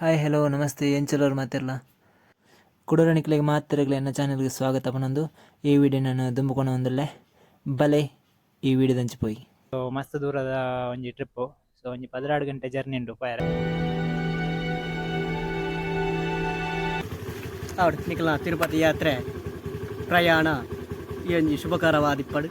Hi hello namaste ಎಂಚಲೋರು ಮಾತೆರ್ಲ ಕುಡರಣಿಕ್ಲೆಗ್ ಮಾತೆರೆಗ್ಲ ಎನ್ನ ಚಾನೆಲ್ಗೆ ಸ್ವಾಗತ ಪನೊಂದು ಈ ವಿಡಿಯೋ ನಾನು ದುಂಬುಕೊನ ಒಂದುಲ್ಲೆ ಬಲೆ ಈ ವಿಡಿಯೋದಂಚಿ ಪೋಯಿ. ಸೊ ಮಸ್ತ್ ದೂರದ ಒಂಜಿ ಟ್ರಿಪ್ಪು. ಸೊ ಒಂಜಿ 12 ಗಂಟೆ ಜರ್ನಿ ಉಂಡು ಪೋಯೆರೆ. ಆವಡ್ ನಿಕಲ ತಿರುಪತಿ ಯಾತ್ರೆ ಪ್ರಯಾಣ ಈ ಒಂಜಿ ಶುಭಕರವಾದಿಪ್ಪಡು.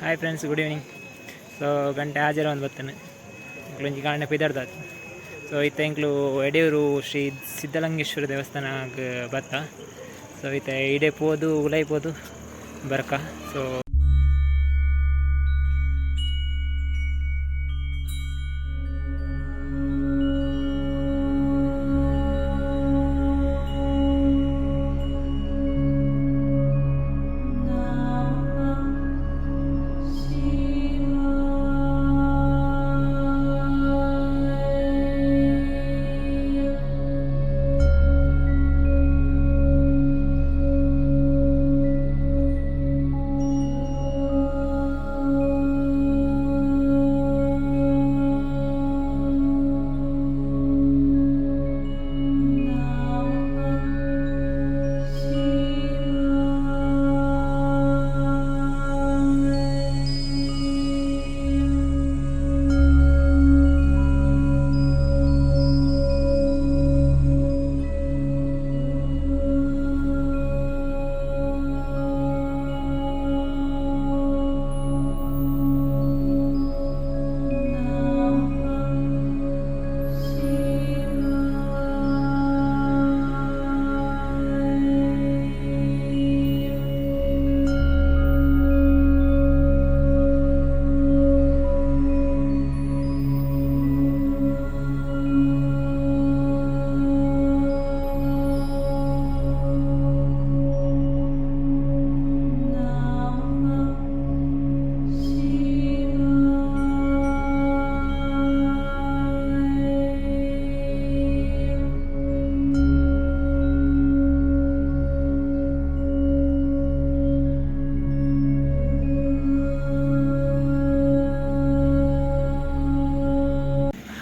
Hi friends, good evening. So ಗಂಟೆ ಹಾಜರ ಒಂದು ಬತ್ತನೆ ಎಂಕ್ಲು ಒಂಜಿ ಕಾಂಡೆ ಪಿದರ್ದಾತ್. ಸೊ ಇತ್ತೆ ಎಂಕ್ಲು ಎಡೆಯೂರು ಶ್ರೀ ಸಿದ್ಧಲಿಂಗೇಶ್ವರ ದೇವಸ್ಥಾನಗ್ ಬತ್ತ. ಸೊ ಇತ್ತೆ ಇಡೆ ಪೋದು ಉಲೈ ಪೋದು ಬರ್ಕ. So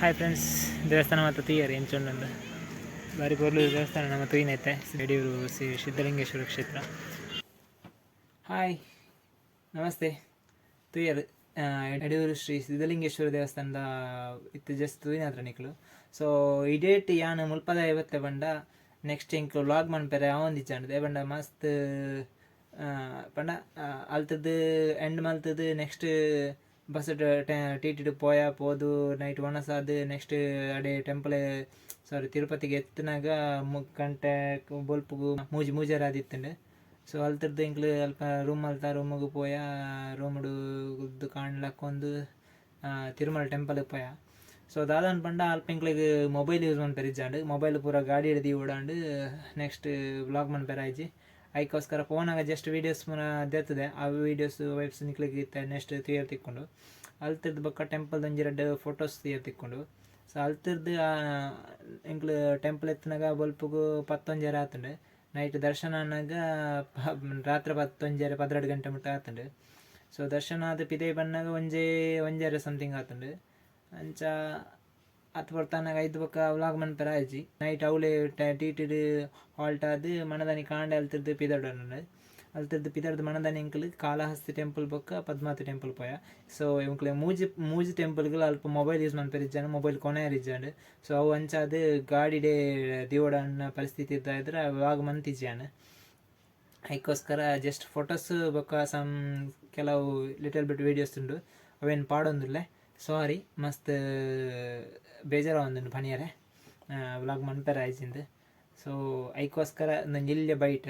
hi friends, ದೇವಸ್ಥಾನ ಮಾತ ತೂಯರ್ ಎಂಚ ಉಂಡು. ಬಾರಿ ಪೊರ್ಲು ದೇವಸ್ಥಾನ ನಮ್ಮ ತೂಯಿನೈತೆ, ಯಡಿಯೂರು ಶ್ರೀ ಸಿದ್ಧಲಿಂಗೇಶ್ವರ ಕ್ಷೇತ್ರ. ಹಾಯ್, ನಮಸ್ತೆ. ತೂಯರ್ ಯಡಿಯೂರು ಶ್ರೀ ಸಿದ್ಧಲಿಂಗೇಶ್ವರ ದೇವಸ್ಥಾನದ ಇತ್ತೆ ಜಸ್ಟ್ ತೂಯಿನಾತ್ರ ನಿಕುಲು. ಸೊ ಇಡೇಟ್ ಯಾನ್ ಮುಲ್ಪದ ಐವತ್ತೆ ಪಂಡ ನೆಕ್ಸ್ಟ್ ಎಂಕ್ ವ್ಲಾಗ್ ಮನ್ಪೆರೆ ಆವೊಂದಿಜ್ಜಾಂಡ್. ದಾಯೆ ಪಂಡ ಮಸ್ತ್ ಪಂಡ ಅಲ್ತದ್ದು ಎಂಡ್ ಮಲ್ತದ್ದು ನೆಕ್ಸ್ಟ್ ಬಸ್ ಟಿ ಟಿಡ್ ಪೋಯ ಪೋದು ನೈಟ್ ವನಸಾದ್ ನೆಕ್ಸ್ಟ್ ಅಡೆ ಟೆಂಪಲ್ ಸಾರಿ ತಿರುಪತಿಗೆ ಎತ್ತುನಾಗ ಗಂಟೆ ಬೊಲ್ಪುಗು ಮೂಜಿ ಮೂಜರೆ ಆದಿತ್ತುಂಡು. ಸೊ ಅಲ್ತರ್ದು ಎಂಕ್ಲು ಅಲ್ಪ ರೂಮ್ ಅಲ್ತ ರೂಮುಗು ಪೋಯ. ರೂಮುಡು ಕುಲ್ದು ಕಾಂಡ್ ತಿರುಮಲ ಟೆಂಪಲ್ಗೆ ಪೋಯ. ಸೊ ದಾದಾನ್ ಪಂಡ ಅಲ್ಪ ಎಂಕ್ಲೆಗ್ ಮೊಬೈಲ್ ಯೂಸ್ ಮನ್ಪೆರೆ ಇಜ್ಜಾಂಡ್. ಮೊಬೈಲ್ ಪೂರ ಗಾಡಿ ದೀವೊಡಾಂಡ್. ನೆಕ್ಸ್ಟ್ ವ್ಲಾಗ್ ಮನ್ಪೆರೆ ಆಯ್ಜಿ. ಐಕೋಸ್ಕರ ಪೋನಾಗ ಜಸ್ಟ್ ವೀಡಿಯೋಸ್ ಪೂರ ದೆತ್ತದೆ. ಆ ವೀಡಿಯೋಸ್ ವೈಬ್ಸ್ ನಿಕ್ಲೆಗ್ ಇತ್ತೆ ನೆಕ್ಸ್ಟ್ ತೂಯೆರೆ ತಿಕ್ಕುಂಡು. ಅಲ್ತಿರ್ದು ಬೊಕ್ಕ ಟೆಂಪಲ್ ಒಂಜಿ ರಡ್ಡ್ ಫೋಟೋಸ್ ತೂಯೆರೆ ತಿಕ್ಕುಂಡು. ಸೊ ಅಲ್ತಿರ್ದು ಎಂಕ್ಲು ಟೆಂಪಲ್ ಎತ್ತುನಾಗ ಬೊಲ್ಪುಗು ಪತ್ತೊಂಜರೆ ಆತುಂಡು. ನೈಟ್ ದರ್ಶನ ಆನಗ ರಾತ್ರೆ ಪತ್ತೊಂಜರೆ 12 ಗಂಟೆ ಮುಟ್ಟ ಆತುಂಡು. ಸೊ ದರ್ಶನ ಆದ್ ಪಿದಯಿ ಬನ್ನಗ ಒಂಜೇ ಒಂಜರೆ ಸಮಥಿಂಗ್ ಆತುಂಡು. ಅಂಚ ಅತ್ ಪೊರ್ತನಾಗ ಐದು ಬೊಕ್ಕ ವ್ಲಾಗ್ ಮನ್ಪೆರೆ ಆಯ್ಜಿ. ನೈಟ್ ಅವ್ಲೆ ಟಿ ಟಿಡ್ ಹಾಲ್ಟ್ ಆದ್ ಮನದಾನಿ ಕಾಂಡೆ ಅಲ್ತಿರ್ದು ಪಿದಡೊಂಡು. ಅಲ್ತಿರ್ದು ಪಿದಡ್ದು ಮನದಾನಿ ಎಂಕುಲು ಕಾಳಹಸ್ತಿ ಟೆಂಪಲ್ ಬೊಕ್ಕ ಪದ್ಮಾವತಿ ಟೆಂಪಲ್ ಪೋಯ. ಸೊ ಎಂಕ್ಲೆ ಮೂಜಿ ಮೂಜಿ ಟೆಂಪಲ್ಗಳು ಅಲ್ಪ ಮೊಬೈಲ್ ಯೂಸ್ ಮನ್ಪೆರೆ ಇಜ್ಜಾಂಡ್, ಮೊಬೈಲ್ ಕೊನೆಯರ್ ಇಜ್ಜಾಂಡ್. ಸೊ ಅವು ಅಂಚಾದ್ ಗಾಡಿಡೇ ದೀವೊಡನ್ನ ಪರಿಸ್ಥಿತಿ ಇದ್ದಾದ್ರೆ ವ್ಲಾಗ್ ಮಂತಿಜ್ಜಾನ್. ಐಕೋಸ್ಕರ ಜಸ್ಟ್ ಫೋಟೋಸ್ ಬೊಕ್ಕ ಸಮ್ ಕೆಲವು ಲಿಟಲ್ ಬಿಟ್ ವೀಡಿಯೋಸ್ ಉಂಡು, ಅವೇನು ಪಾಡೊಂದುಲ್ಲೆ. ಸಾರಿ ಮಸ್ತ್. ಬೇಜಾರಾವೊಂದುಂಡು ಪನಿಯರೆ ವ್ಲಾಗ್ ಮನ್ಪೆರೆ ಆಯ್ಜಿಂದು. ಸೊ ಐಕೋಸ್ಕರ ಒಂದೊಂಜಿ ಇಲ್ಯ ಬೈಟ್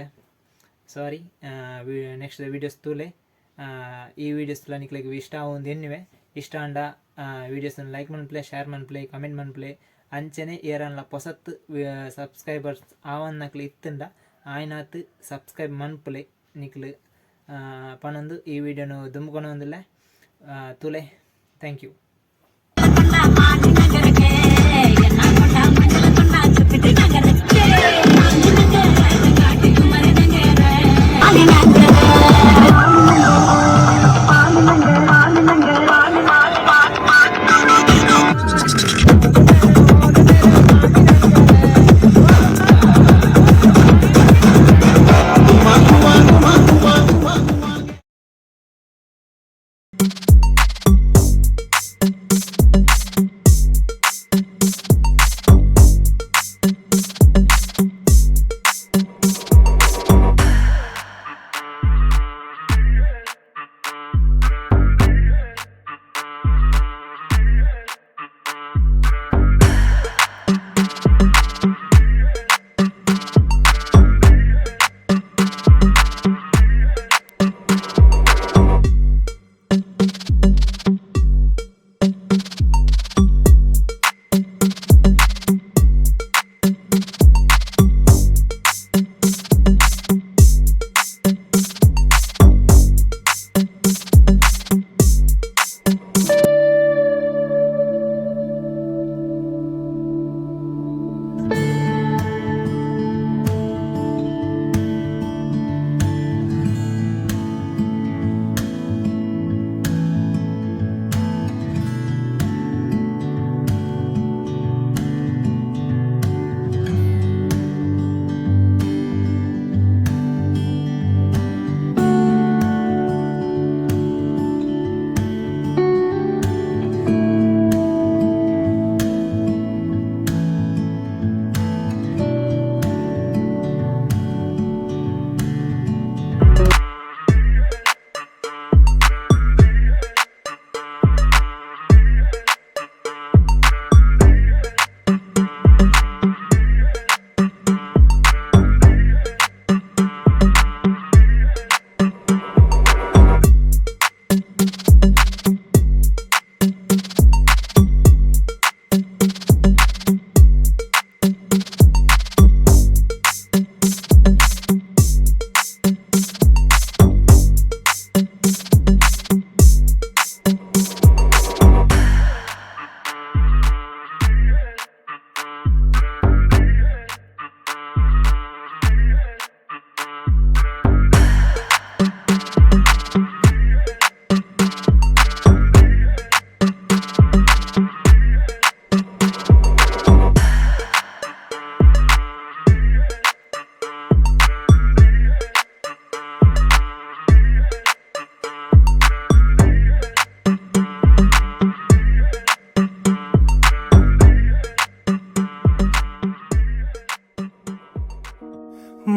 ಸಾರಿ. ನೆಕ್ಸ್ಟ್ ವೀಡಿಯೋಸ್ ತೂಲೆ. ಈ ವೀಡಿಯೋಸ್ ನಿಕ್ಲೆಗ್ ಇಷ್ಟ ಆವೊಂದು ಎನ್ನುವೆ. ಇಷ್ಟ ಆಂಡ ವೀಡಿಯೋಸ್ ಲೈಕ್ ಮನ್ಪುಲೆ, ಶೇರ್ ಮನ್ಪುಲೆ, ಕಮೆಂಟ್ ಮನ್ಪುಲೆ. ಅಂಚನೆ ಏರನ್ಲ ಪೊಸತ್ ಸಬ್ಸ್ಕ್ರೈಬರ್ಸ್ ಆವನ್ನಕ್ಲು ಇತ್ತುಂಡ ಆಯ್ನಾತ್ ಸಬ್ಸ್ಕ್ರೈಬ್ ಮನ್ಪುಲೆ ನಿಕ್ಲು ಪನೊಂದು ಈ ವಿಡಿಯೋನು ದುಂಬುಕೊನೊಂದುಲ್ಲೆ. ತೂಲೆ, thank you.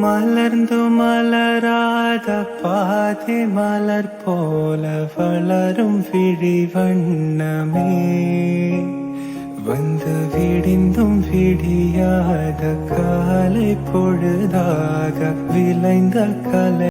மலர்ந்து மலராத பாதி மலர் போல வளரும் விழி வண்ணமே, வந்து விடிந்தும் விடியாத காலை பொழுதாக விளைந்த கலை.